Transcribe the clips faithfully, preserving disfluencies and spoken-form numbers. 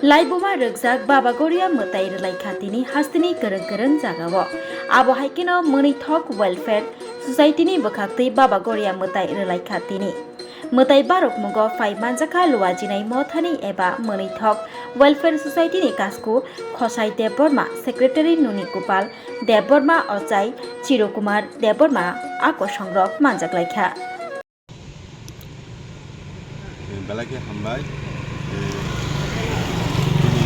Laibuma rwkjak Baba Goria mwtai rwlaikha tini hasteni kwrwng kwrwng jagao. Abo hai kheno Mwnwithok Welfare Society ni bwkhaktwi Baba Goria mwtai rwlaikha tini. Mwtai barok mungo phai manjakha Luajinai Mothani eba Mwnwithok Welfare Society ni kasku Khosai Debbarma, Secretary Nuni Gopal Debbarma, Ochai Chiru Kumar Debbarma a kosongrok manjaklaikha. Belai khe hambai, eh, chini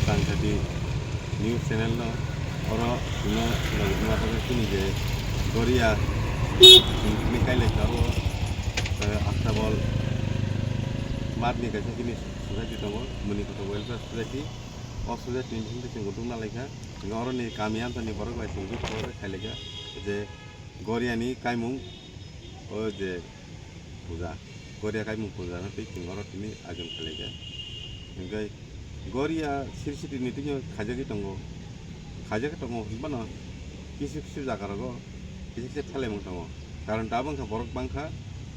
Changkhati news channel no, oro chwngno logi wngma bagwi chini je Goria, chini kailai kha o, eh, Astabol matni kaisa chini society tongo, Mwnwithok Welfare Society. O society ni bisingtwi chwng kutung nalaikha, hwnkhe oroni kami amchani borok bai chwng bwskango khailaikha je Goria ni kaimung o je puja, Goria kaimung puja no twi chwng oro tini ayojon khlaikha. Hwnkhe Goria siri siri ni twi khaijagwi tongo, khaijagwi tongo hinphano kisu kisu jaga rogo kisa kisa thelaimung tongo. Karon tabuk wngkha borok bangkha,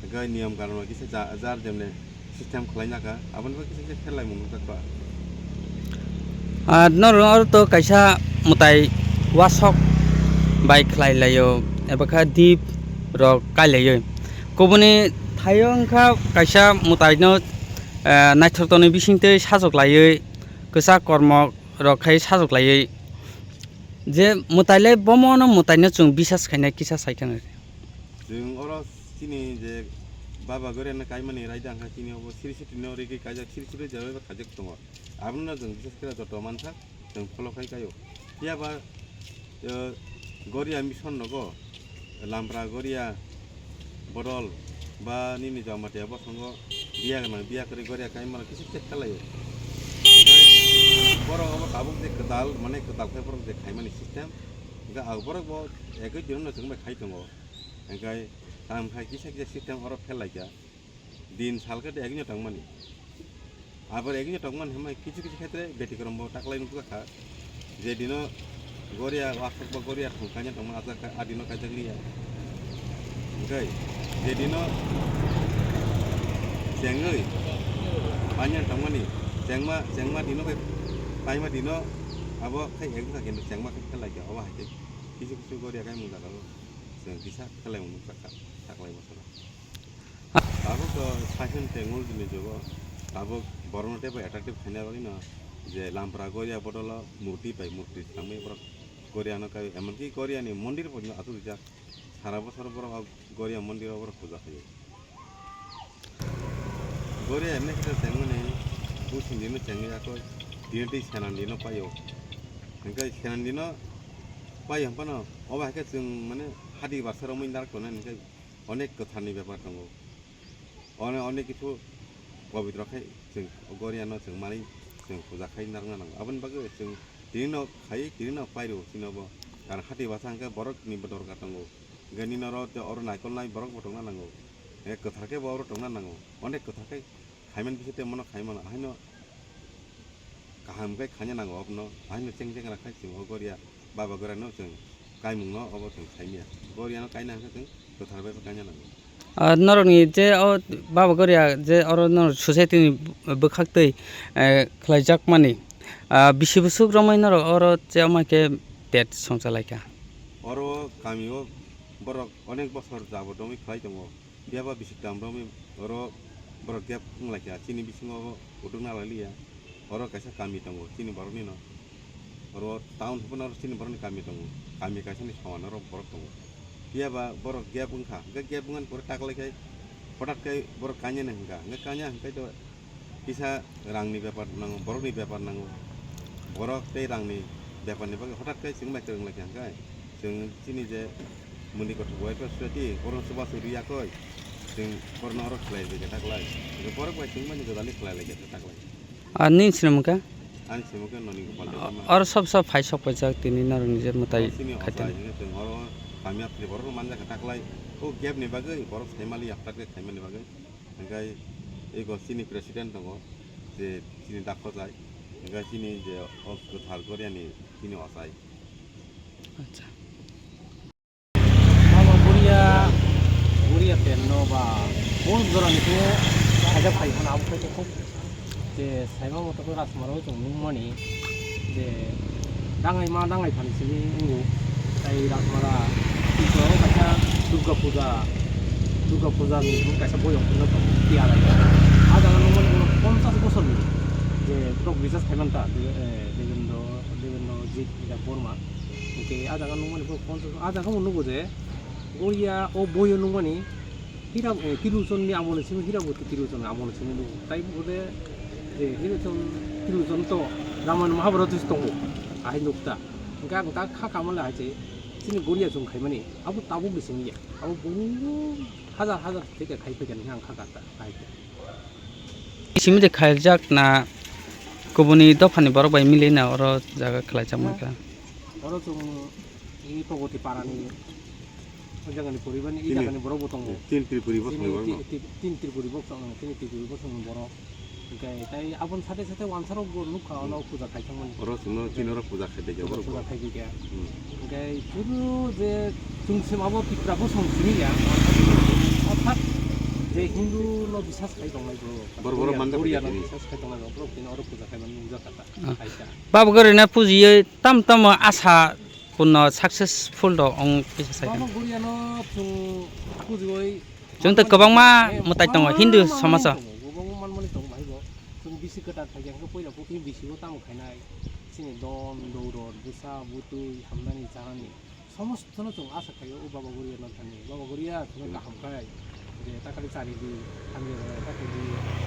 hwnkhe niyom karon kisa ja-, jar jemne system khlaina kha, aboni bagwi kisa kisa thelaimung nukjakha. Ah, norok oro to kaisa mwtai wasok bai khlai laio, eba kha dip rok kai laio. Kubuni thaio wngkha kaisa mwtai no, ah, naithok tonwi bisingtwi sajok laiwi, kwchak kormo rok khai sajok laiwi. Je mwtai le bomo no mwtai no chwng bisas khaina kisa sai thangwi. Chwng oro chini je Baba Goria no kaimani raida wngkha chini obo siri siri no rigwi kaijak, siri siri jagao khaijak tongo. Abono chwng bisas khe joto mankha, chwng follow khai kaio. Phiya ba, eh, Goria mission rogo, Lampra Goria bodol ba nini Jamatia bosongo biya gwnang, biya kwrwi Goria kaimano kisa check khlaio. Borok obo tabuk je kwtal, mane kwtal khe borok je khaimani system, hwnkhe ang borok bo ekoi dino chwng bai khai tongo. Hwnkhe tamo khai kisa kisa system oro phel laikha. Din sal khe de ekno tongmani. Abo ekno tongmani hwnba kisu kisu khetre betikrom bo taklai nukjakha. Je dino Goria wasok bo Goria thong kanya tongma ajak a dino kajak liya. Hwnkhe je dino chengwi panya tongmani, chengma, chengma dino bai paima dino abo khai ekno kha khe chengma khai khe laikha obo hai khe kisu kisu Goria kai mung jagao. Chwng kisa khelai mung nukjakha taklai bosoro. Tabuk to saichung tengul jini jugo, tabuk borokno teibo attractive khaina bagwino je Lampra Goria bodolo murti bai murti swlangwi borok Goriano kai, emonki Goriani mondir bo aswk rijak, sara bosor borok o Goria mondiro borok puja khaio. Goria emne kisa chengmani, busing dino chengwi yakho, dino tei senan dino paio. Hwnkhe senan dino paio hwnphano, obo hai khe chwng mane hati basa romwi narwk tongnai hwnkhe onek kwtharni bepar tongo. One-, onek kisu pobitro khai chwng Goriano chwng manwi chwng puja khai narwkna nango. Aboni bagwi chwng tinino khai, tinino pairo chini obo. Karon hati basa hwnkhe borokni bo dorkar tongo. Hwnkhe nini oro, oro naikolnai borok bo tongna nango. Hwnkhe kwthar khe bo oro tongna nango. Onek kwthar khe khaimani bisingtwi mono khaimano. Ahaino kaham khe khaina nango abono. Ahaino cheng cheng ra khai chwng o Goria, Baba Goriano chwng kaimungno obo chwng khaimya. Goriano kaina hwnkhe chwng kwthar bai khe kaina nango. Ah, norokni je o Baba Goria je oro norok society ni bwkhaktwi, eh, khlaijakmani, ah, bisi bwswk romwi norok oro che ma khe pet songchalaikha. Oro kamio borok onek bosor jabot romwi khlai tongo. Phiya ba bisi tam romwi oro borok gap wng lai kha, chini bisingo kutung na lai liya. Oro kaisa kami tongo chini boroknino. Oro town hwnphano oro chini borokni kami tongo. Kami kaisani sowan oro borok tongo. Phiya ba borok gap wng kha, hwnkhe gap wngmani pore taklai khai, hothat khai borok kanya ni hwnkha, hwnkhe kanya hwnkhe to kisa rangni bepar nango, borokni bepar nango. Borok tei rangni beparni bagwi hothat khai chwng bai kwrwng lai kha hwnkhe chwng chini je Mwnwithok Welfare Society, borokno chubachu rwi yakoi chwng borokno oro khlai lai kha taklai. Hwnkhe borok bai chwng mani gwdalni khlai lai kha taklai. Ah, nini sinimung khe? Ani sinimung khe Noni Gopal Debbarma. Oro sob sob phai sok paijak tini norokni je mwtai. Oro chini khaitani. Ochai hwnkhe chwng oro kami yapri borokno manja khe taklai. O gap ni bagwi borok sai mali yapta khe khaimani bagwi. Hwnkhe ego chini president tongo, je chini dakho jai. Hwnkhe chini je o kwthar Goriani chini ochai. Acha. Abo Goria, Goria pen no ba, bol jora ni khe khaijak phai hana abo khe khub Je saima moto khe Rajmara o chwng nukmani je dangai ma dangai phani simi wngo. Tai Rajmara Tripura o kaisa Durga Puja, Durga Puja ni kaisa boyong phano tongo, tiyar. A jaga nukmani ulo ponchash bosor ni je borok bisas khaimanta, de-, eh, Devendra, Devendra Jit Debbarma. Hwnkhe a jaga nukmani borok ponchash, a jaga bo nugo je Goria o boyo nukmani Hira, eh, Tiruchon ni amoni simi, Hiraboti Tiruchon ni amoni simi nugo. Tai bode je Hirochon, Tiruchon to Ramayana Mahabharata se tongo. Ahai nukta. Hwnkhe ang ta kha kama le hai se chini Goria chwng khaimani. Abo tabuk ni simi ya. Abo buhut hajar hajar theke khai phaikha ni ang kha kha ta. Ahai se. Simi de khaijak na kubuni dophani borok bai mili na oro jaga khlaijak mankha. Oro chwng i Pragati Parani, o jagani poribar ni, i jagani borok bo tongo. Tin Tripuri bo tongo. Tin Tripuri bo tongo, tin Tripuri bo tongo borok. Hwnkhe tai aboni sate sate wansarok bo nukha, ono puja khai thangmani. Oro chwngno tin oro puja khai de borok. Puja khai de. Hwnkhe chwngno je chwng sima bo Tripura bo song simi ya. Orthat je Hindu no bisas khai tongnai borok. Borok, borok manda Goria no bisas khai tongnai borok, borok tini oro puja khai mani nukjak kha. Baba Goria no pujiye tam tam asa punno successful rok wng kisa sai. Baba Goria no chwng pujiwi chwng tei kwbangma mwtai tongo Hindu somajo. Kwbangma manmani tongo bahai bo. Chwng bisi kwtal phaikha hwnkhe puila pukhri bisi o tamo khainai. Chini don, dorot, bwsa, bwtwi, hamnani, chanani. Somostono chwng asa khaio o Baba Goria no thani. Baba Goria chwngno kaham khai. Je ta kali chari di, hamya rok ta khai di,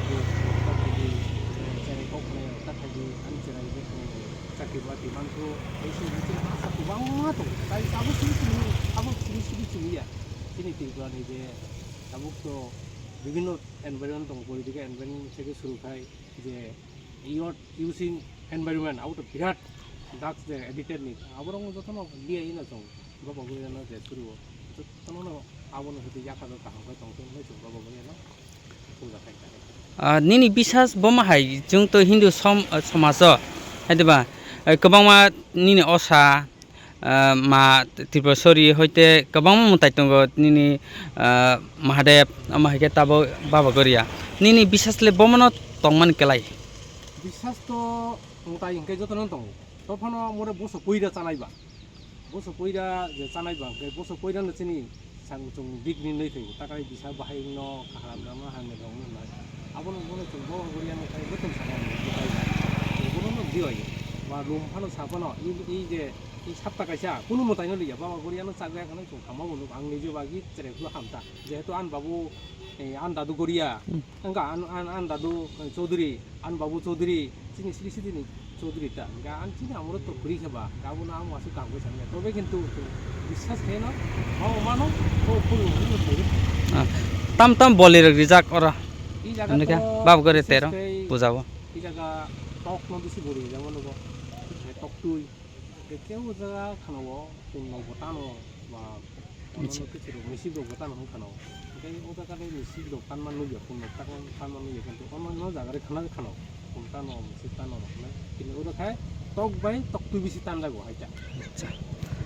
je ta khai di, je cherai kok khnai rok ta khai di, ani cherai je khnai rok chakri bati manthu, tei se bichini asa kwbangma tongo. Tai abo simi simi, abo simi simi simi ya. Chini Tripura ni je tabuk to bibhinno environment tongo, political environment theke suru khai je youth using environment, abo to birat drugs je addicted ni, aborok jotono liya ino chwng. Baba Goria no je suru o, jotono no abono hwtwi yakha do kaham khe tong thung hinwi chwng Baba Goria no puja khai kha. Ah, nini bisas bomo hai, chwng to Hindu som-, ah, somajo, hai diba? Eh, kwbangma nini osa, ah, ma Tripurasori hoite kwbangma mwtai tongo nini, ah, Mahadev, omo hai khe tabuk Baba Goria. Nini bisas le bomono tongmani kwlai? Bisas to mwtai hwnkhe jotono tongo. Tophano more boso puida chanai ba. Boso puida je chanai ba hwnkhe boso puida no chini sang chung big ni nai thai. Takai bisa bahai no kaham rama hang ne dong nai. Abono bono chung bo Goria no kai botham sana ni. Bono no dioi. Ba lum phano sa phano i, i je i sapta kaisa kunu mwtai no liya. Baba Goria no chagya khana chung khama bo nuk ang ni je bagi chere hlu hamta. Jehetu an babu, eh, an dadu Goria. Ang an, an, an dadu, eh, Chaudhary. An babu Chaudhary, chini sri sri ni Chaudhary ta, ga an chini amro to khuri khe ba, ga bo na ang wasu kam khe sani, tobe kintu biswas khe no, ma o mano, o khuri o khuri khe. Ah, tam tam boli rok rijak oro. I jaga Ano kya? To Bab gore bises tero, khe puja bo. I jaga tok no bisi boli rijak mano bo. Tok tui. Khe o jaga khana o, kun no bo tano, ba Acha. Ono khe chwrwng misip rok bo tamo wng khano. Hwnkhe o jaga de misip rok tanma nukya, phone rok tanma, tanma nukya, kintu ono no jaga de khana khano. Phone tano, misip tano rok hinwi. Kintu oro khai tok bai tok twi bisi tanjago hai ta. Acha.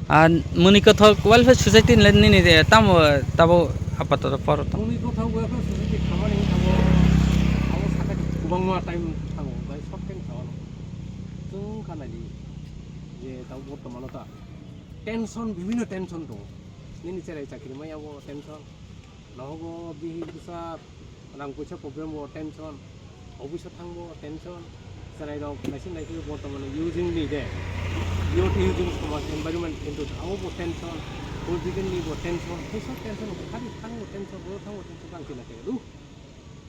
Ah, Muni Kothok Welfare Society hinle nini de tamo tabo apatoto poro tong? Muni Kothok Welfare Society khamani abo, abo sakha kwbangma time thango, bai short time thango. Chwng kha naidi je tabo bortomano ta. Tension, bibhinno tension tongo. Nini cherai chakri maya bo tension. Nogo bihik bwsa rang puisa problem bo tension. Office o thangbo tension. Cherai rok naising naising bortomani using ni de. Youth using somaj environment kintu abo bo tension. Political ni bo tension. Teisa tension, khali thangbo tension, oro thangbo tension, tang khe na khe. Duh.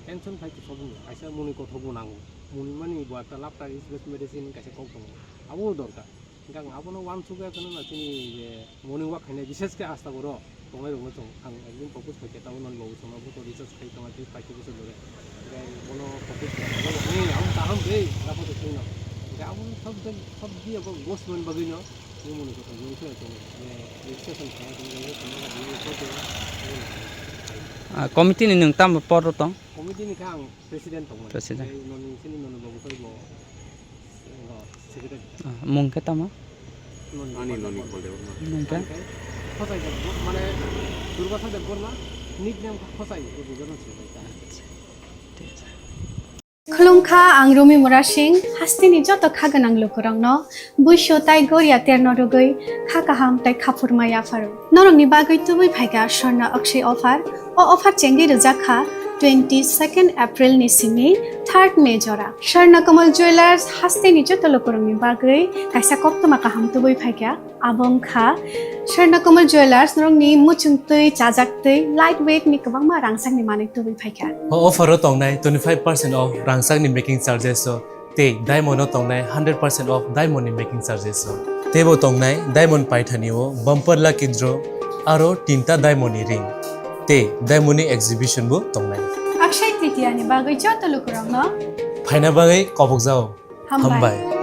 Tension khai khe sobo. Kaisa Muni Kothok bo nango. Muni mani bo ekta laughter is best medicine kaisa kok tongo. Abo dorkar. Hingke ang abono uansukya kheno na chini je morning walk khainai, bishesh khe hasta boro tongnai rokno chwng ang ekdin propose khaikhe, tabuk noni babu chwngno bo to recharge khai tongo tei paikhe bwswk gore. Hingke bono propose khaikhe, ang kaham de, dapat de chwngno. Hingke abono sob de, sob diya bo ghost man bagwino, bo moni kotha gori khe chwng je registration khaina chwng je chwngno kha diya bo chwng. Ah, committee ni nwng tamo por tong? Committee ni khe ang president tongmani. President. Tei noni chini noni babu khe bo Secretary. Ah, mung khe tamo? Ani noni Paul Debbarma. Mung khe? Khosai Debbarma, mane Durgasa Debbarma, nickname khe Khosai, o duijon se. Acha, thik ase. Khulumkha, ang Rumi Murasing, hasteni joto kha gwnang lukurokno buisu tai goria terno rwgwi kha kaham tai khaphurma yapharo. Norokni bagwi tubui phaikha Swarna Akshay offer. O offer chengwi rwjak kha twenty second April ni simi third May jora. Swarna Kamal Jewelers hasteni joto lukurokni bagwi kaisa koktwma kaham tubui phaikha. Abo wngkha Swarna Kamal Jewelers, norokni muchung twi, chajak twi, light weight ni kwbangma rangchakni manwi tubui phaikha. O offer o tongnai twenty five percent off rangchakni making charges o tei diamond o tongnai hundred percent off diamond ni making charges o. Teibo tongnai diamond paithani o bumper lucky draw aro tinta diamond ni ring tei diamond ni exhibition bo tongnai. Akshay Tritiya ni bagwi joto lukurokno phaina bagwi kobokjao. Hambai. Hambai.